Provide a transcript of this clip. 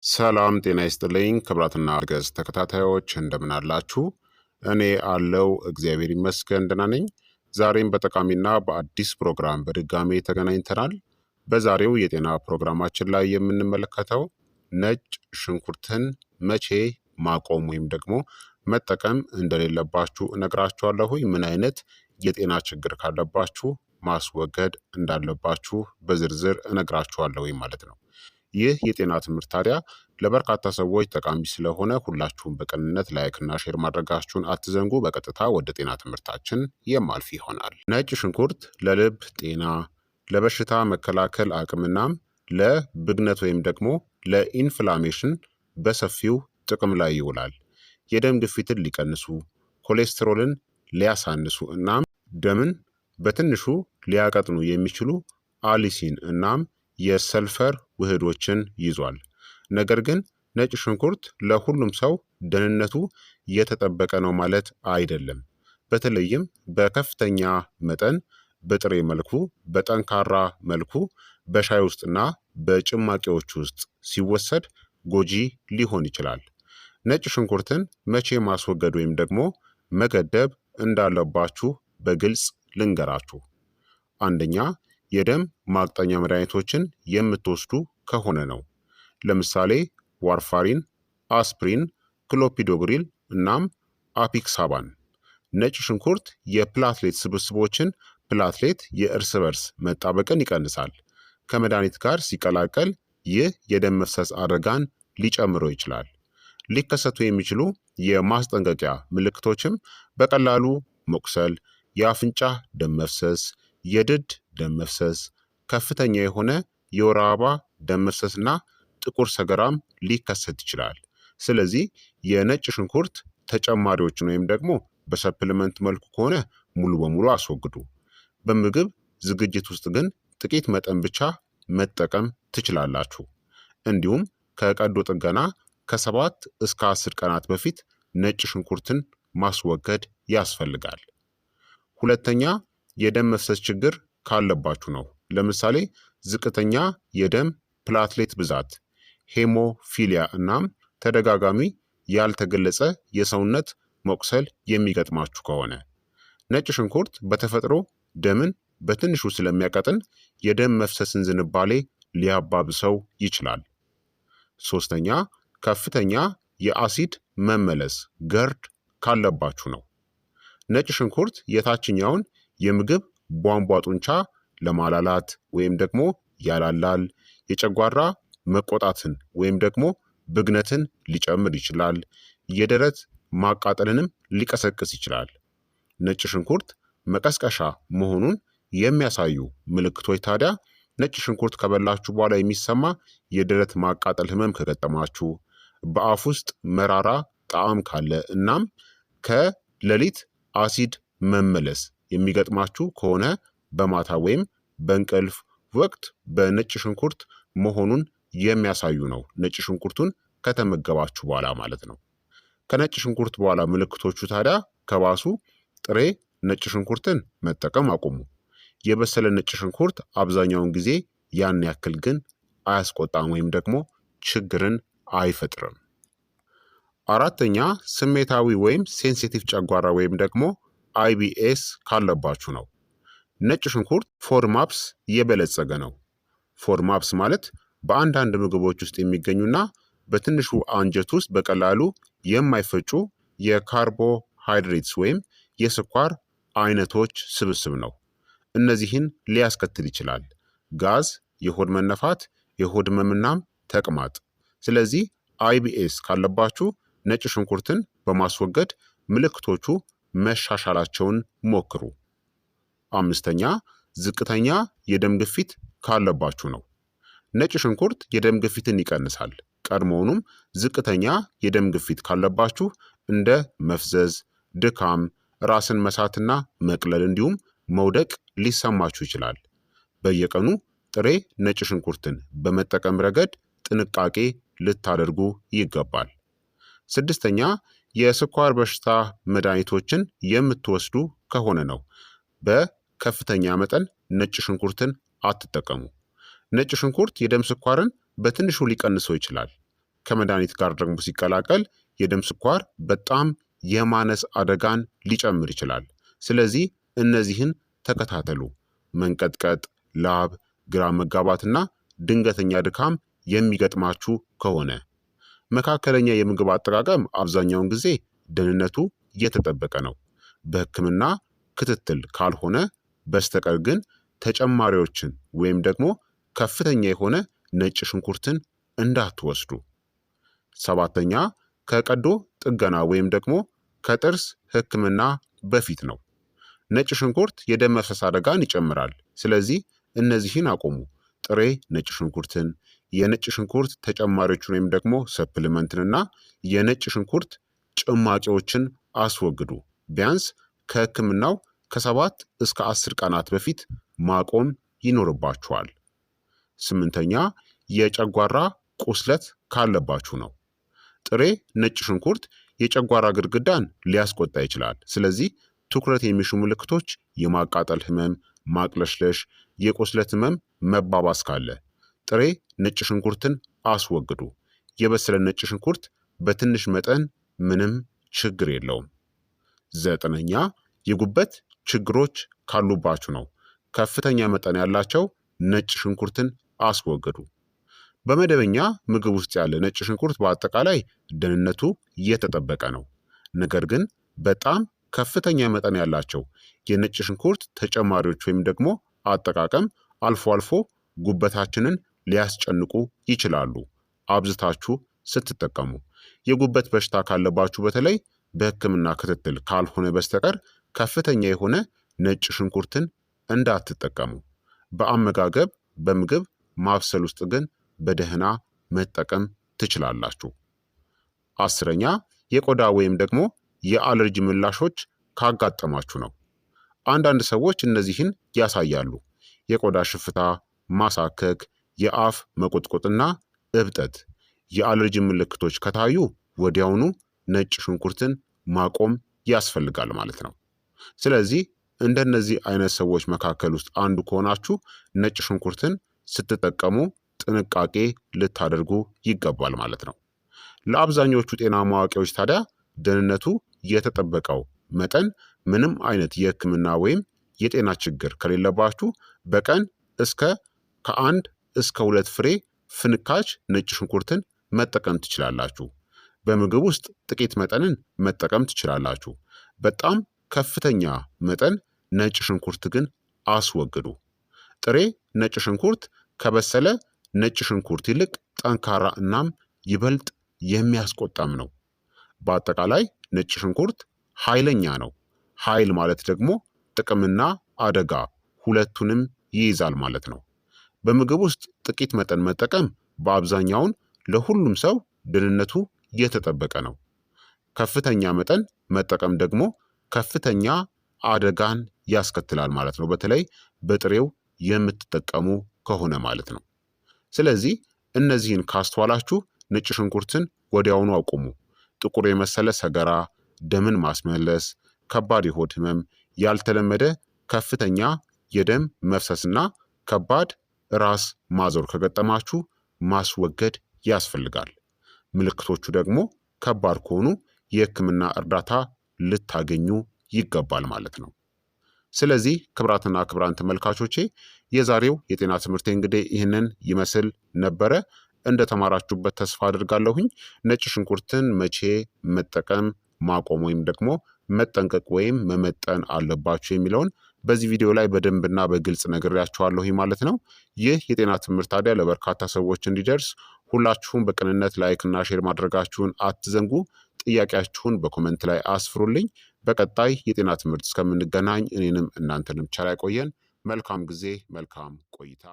ሰላም ጤና ይስጥልኝ ክቡራትና ገጽ ተከታታዮች፣ እንደምን አላችሁ? እኔ አለው እግዚአብሔር ይመስገን ደህና ነኝ። ዛሬም በጠቃሚና በአዲስ ፕሮግራም በድጋሜ ተገናኝተናል። በዛሬው የጤና ፕሮግራማችን ላይ የምንመለከተው ነጭ ሽንኩርትን መቼ ማቆም ወይም ደግሞ መጠቀም እንደሌለባችሁ እነግራችኋለሁ። ምን አይነት የጤና ችግር ካለባችሁ ማስወገድ እንዳለባችሁ በዝርዝር እነግራችኋለሁ ማለት ነው። ይህ የጤና ትምህርት ታዲያ ለበርካታ ሰዎች ጠቃሚ ስለሆነ ሁላችሁም በቅንነት like ና share ማድረጋችሁን አትዘንጉ። በቀጥታ ወደ ጤና ትምህርታችን የማልፍ ይሆናል። ነጭ ሽንኩርት ለልብ ጤና፣ ለበሽታ መከላከል አቅምናም ለብግነት ወይም ደግሞ ለ inflammation በሰፊው ጥቅም ላይ ይውላል። የደም ግፊትን ሊቀንሱ፣ ኮሌስትሮልን ሊያሳንሱ እናም ደምን በትንሹ ሊያቀጥኑ የሚችሉ allicin እናም የሰልፈር ውህዶችን ይዟል። ነገር ግን ነጭ ሽንኩርት ለሁሉም ሰው ደህንነቱ የተጠበቀ ነው ማለት አይደለም። በተለይም በከፍተኛ መጠን በጥሬ መልኩ፣ በጠንካራ መልኩ በሻይ ውስጥና በጭማቂዎች ውስጥ ሲወሰድ ጎጂ ሊሆን ይችላል። ነጭ ሽንኩርትን መቼ ማስወገድ ወይም ደግሞ መገደብ እንዳለባችሁ በግልጽ ልንገራችሁ። አንደኛ፣ የደም ማቅጠኛ መድኃኒቶችን የምትወስዱ ከሆነ ነው። ለምሳሌ warfarin፣ አስፕሪን፣ clopidogrel እናም apixaban። ነጭ ሽንኩርት የ platelet ስብስቦችን platelet የእርስ በርስ መጣበቅን ይቀንሳል። ከመድኃኒት ጋር ሲቀላቀል ይህ የደም መፍሰስ አደጋን ሊጨምረው ይችላል። ሊከሰቱ የሚችሉ የማስጠንቀቂያ ምልክቶችም በቀላሉ መቁሰል፣ የአፍንጫ ደም መፍሰስ፣ የድድ ደም መፍሰስ፣ ከፍተኛ የሆነ የወር አበባ ደም መፍሰስና ጥቁር ሰገራም ሊከሰት ይችላል። ስለዚህ የነጭ ሽንኩርት ተጨማሪዎችን ወይም ደግሞ በ supplement መልኩ ከሆነ ሙሉ በሙሉ አስወግዱ። በምግብ ዝግጅት ውስጥ ግን ጥቂት መጠን ብቻ መጠቀም ትችላላችሁ። እንዲሁም ከቀዶ ጥገና ከ7 እስከ 10 ቀናት በፊት ነጭ ሽንኩርትን ማስወገድ ያስፈልጋል። ሁለተኛ፣ የደም መፍሰስ ችግር ካለባችሁ ነው። ለምሳሌ ዝቅተኛ የደም platelet ብዛት፣ hemophilia እናም ተደጋጋሚ ያልተገለጸ የሰውነት መቁሰል የሚገጥማችሁ ከሆነ። ነጭ ሽንኩርት በተፈጥሮ ደምን በትንሹ ስለሚያቀጥን የደም መፍሰስን ዝንባሌ ሊያባብሰው ይችላል። ሶስተኛ፣ ከፍተኛ የአሲድ መመለስ GERD ካለባችሁ ነው። ነጭ ሽንኩርት የታችኛውን የምግብ ቧንቧ ጡንቻ ለማላላት ወይም ደግሞ ያላላል። የጨጓራ መቆጣትን ወይም ደግሞ ብግነትን ሊጨምር ይችላል። የደረት ማቃጠልንም ሊቀሰቅስ ይችላል። ነጭ ሽንኩርት መቀስቀሻ መሆኑን የሚያሳዩ ምልክቶች ታዲያ ነጭ ሽንኩርት ከበላችሁ በኋላ የሚሰማ የደረት ማቃጠል ህመም ከገጠማችሁ፣ በአፍ ውስጥ መራራ ጣዕም ካለ እናም ከሌሊት አሲድ መመለስ የሚገጥማችሁ ከሆነ በማታ ወይም በእንቅልፍ ወቅት በነጭ ሽንኩርት መሆኑን የሚያሳዩ ነው። ነጭ ሽንኩርቱን ከተመገባችሁ በኋላ ማለት ነው። ከነጭ ሽንኩርት በኋላ ምልክቶቹ ታዲያ ከባሱ ጥሬ ነጭ ሽንኩርትን መጠቀም አቁሙ። የበሰለ ነጭ ሽንኩርት አብዛኛውን ጊዜ ያን ያክል ግን አያስቆጣም ወይም ደግሞ ችግርን አይፈጥርም። አራተኛ፣ ስሜታዊ ወይም sensitive ጨጓራ ወይም ደግሞ IBS ካለባችሁ ነው። ነጭ ሽንኩርት FODMAPs የበለጸገ ነው። FODMAPs ማለት በአንዳንድ ምግቦች ውስጥ የሚገኙና በትንሹ አንጀት ውስጥ በቀላሉ የማይፈጩ የካርቦሃይድሬትስ ወይም የስኳር አይነቶች ስብስብ ነው። እነዚህን ሊያስከትል ይችላል፦ ጋዝ፣ የሆድ መነፋት፣ የሆድ ህመምናም ተቅማጥ። ስለዚህ IBS ካለባችሁ ነጭ ሽንኩርትን በማስወገድ ምልክቶቹ መሻሻላቸውን ሞክሩ። አምስተኛ፣ ዝቅተኛ የደም ግፊት ካለባችሁ ነው። ነጭ ሽንኩርት የደም ግፊትን ይቀንሳል። ቀድሞውኑም ዝቅተኛ የደም ግፊት ካለባችሁ እንደ መፍዘዝ፣ ድካም፣ ራስን መሳትና መቅለል እንዲሁም መውደቅ ሊሰማችሁ ይችላል። በየቀኑ ጥሬ ነጭ ሽንኩርትን በመጠቀም ረገድ ጥንቃቄ ልታደርጉ ይገባል። ስድስተኛ፣ የስኳር በሽታ መድኃኒቶችን የምትወስዱ ከሆነ ነው። በከፍተኛ መጠን ነጭ ሽንኩርትን አትጠቀሙ። ነጭ ሽንኩርት የደም ስኳርን በትንሹ ሊቀንሰው ይችላል። ከመድኃኒት ጋር ደግሞ ሲቀላቀል የደም ስኳር በጣም የማነስ አደጋን ሊጨምር ይችላል። ስለዚህ እነዚህን ተከታተሉ። መንቀጥቀጥ፣ ላብ፣ ግራ መጋባትና ድንገተኛ ድካም የሚገጥማችሁ ከሆነ መካከለኛ የምግብ አጠቃቀም አብዛኛውን ጊዜ ደህንነቱ የተጠበቀ ነው። በሕክምና ክትትል ካልሆነ በስተቀር ግን ተጨማሪዎችን ወይም ደግሞ ከፍተኛ የሆነ ነጭ ሽንኩርትን እንዳትወስዱ። ሰባተኛ ከቀዶ ጥገና ወይም ደግሞ ከጥርስ ሕክምና በፊት ነው። ነጭ ሽንኩርት የደም መፍሰስ አደጋን ይጨምራል። ስለዚህ እነዚህን አቁሙ። ጥሬ ነጭ ሽንኩርትን፣ የነጭ ሽንኩርት ተጨማሪዎችን ወይም ደግሞ ሰፕሊመንትንና የነጭ ሽንኩርት ጭማቂዎችን አስወግዱ። ቢያንስ ከሕክምናው ከ7 እስከ 10 ቀናት በፊት ማቆም ይኖርባችኋል። ስምንተኛ የጨጓራ ቁስለት ካለባችሁ ነው። ጥሬ ነጭ ሽንኩርት የጨጓራ ግድግዳን ሊያስቆጣ ይችላል። ስለዚህ ትኩረት የሚሹ ምልክቶች የማቃጠል ህመም፣ ማቅለሽለሽ፣ የቁስለት ህመም መባባስ ካለ ጥሬ ነጭ ሽንኩርትን አስወግዱ። የበሰለ ነጭ ሽንኩርት በትንሽ መጠን ምንም ችግር የለውም። ዘጠነኛ የጉበት ችግሮች ካሉባችሁ ነው። ከፍተኛ መጠን ያላቸው ነጭ ሽንኩርትን አስወግዱ። በመደበኛ ምግብ ውስጥ ያለ ነጭ ሽንኩርት በአጠቃላይ ደህንነቱ የተጠበቀ ነው። ነገር ግን በጣም ከፍተኛ መጠን ያላቸው የነጭ ሽንኩርት ተጨማሪዎች ወይም ደግሞ አጠቃቀም አልፎ አልፎ ጉበታችንን ሊያስጨንቁ ይችላሉ። አብዝታችሁ ስትጠቀሙ የጉበት በሽታ ካለባችሁ በተለይ በሕክምና ክትትል ካልሆነ በስተቀር ከፍተኛ የሆነ ነጭ ሽንኩርትን እንዳትጠቀሙ። በአመጋገብ በምግብ ማብሰል ውስጥ ግን በደህና መጠቀም ትችላላችሁ። አስረኛ የቆዳ ወይም ደግሞ የአለርጂ ምላሾች ካጋጠማችሁ ነው። አንዳንድ ሰዎች እነዚህን ያሳያሉ። የቆዳ ሽፍታ፣ ማሳከክ፣ የአፍ መቆጥቆጥና እብጠት። የአለርጂ ምልክቶች ከታዩ ወዲያውኑ ነጭ ሽንኩርትን ማቆም ያስፈልጋል ማለት ነው። ስለዚህ እንደነዚህ አይነት ሰዎች መካከል ውስጥ አንዱ ከሆናችሁ ነጭ ሽንኩርትን ስትጠቀሙ ጥንቃቄ ልታደርጉ ይገባል ማለት ነው። ለአብዛኞቹ ጤና ማዋቂዎች ታዲያ ደህንነቱ የተጠበቀው መጠን ምንም አይነት የሕክምና ወይም የጤና ችግር ከሌለባችሁ በቀን እስከ ከ1 እስከ 2 ፍሬ ፍንካች ነጭ ሽንኩርትን መጠቀም ትችላላችሁ። በምግብ ውስጥ ጥቂት መጠንን መጠቀም ትችላላችሁ። በጣም ከፍተኛ መጠን ነጭ ሽንኩርት ግን አስወግዱ። ጥሬ ነጭ ሽንኩርት ከበሰለ ነጭ ሽንኩርት ይልቅ ጠንካራ እናም ይበልጥ የሚያስቆጣም ነው። በአጠቃላይ ነጭ ሽንኩርት ኃይለኛ ነው። ኃይል ማለት ደግሞ ጥቅምና አደጋ ሁለቱንም ይይዛል ማለት ነው። በምግብ ውስጥ ጥቂት መጠን መጠቀም በአብዛኛውን ለሁሉም ሰው ደህንነቱ የተጠበቀ ነው። ከፍተኛ መጠን መጠቀም ደግሞ ከፍተኛ አደጋን ያስከትላል ማለት ነው። በተለይ በጥሬው የምትጠቀሙ ከሆነ ማለት ነው። ስለዚህ እነዚህን ካስተዋላችሁ ነጭ ሽንኩርትን ወዲያውኑ አቁሙ። ጥቁር የመሰለ ሰገራ፣ ደምን ማስመለስ፣ ከባድ የሆድ ህመም፣ ያልተለመደ ከፍተኛ የደም መፍሰስና ከባድ ራስ ማዞር ከገጠማችሁ ማስወገድ ያስፈልጋል። ምልክቶቹ ደግሞ ከባድ ከሆኑ የሕክምና እርዳታ ልታገኙ ይገባል ማለት ነው። ስለዚህ ክብራትና ክብራን ተመልካቾቼ የዛሬው የጤና ትምህርቴ እንግዲህ ይህንን ይመስል ነበረ። እንደተማራችሁበት ተስፋ አድርጋለሁኝ። ነጭ ሽንኩርትን መቼ መጠቀም ማቆም ወይም ደግሞ መጠንቀቅ ወይም መመጠን አለባችሁ የሚለውን በዚህ ቪዲዮ ላይ በደንብና በግልጽ ነግሬያችኋለሁኝ ማለት ነው። ይህ የጤና ትምህርት ታዲያ ለበርካታ ሰዎች እንዲደርስ ሁላችሁም በቅንነት like እና share ማድረጋችሁን አትዘንጉ። ጥያቄያችሁን በ comment ላይ አስፍሩልኝ። በቀጣይ የጤና ትምህርት እስከምንገናኝ እኔንም እናንተንም ቸር ያቆየን። መልካም ጊዜ፣ መልካም ቆይታ።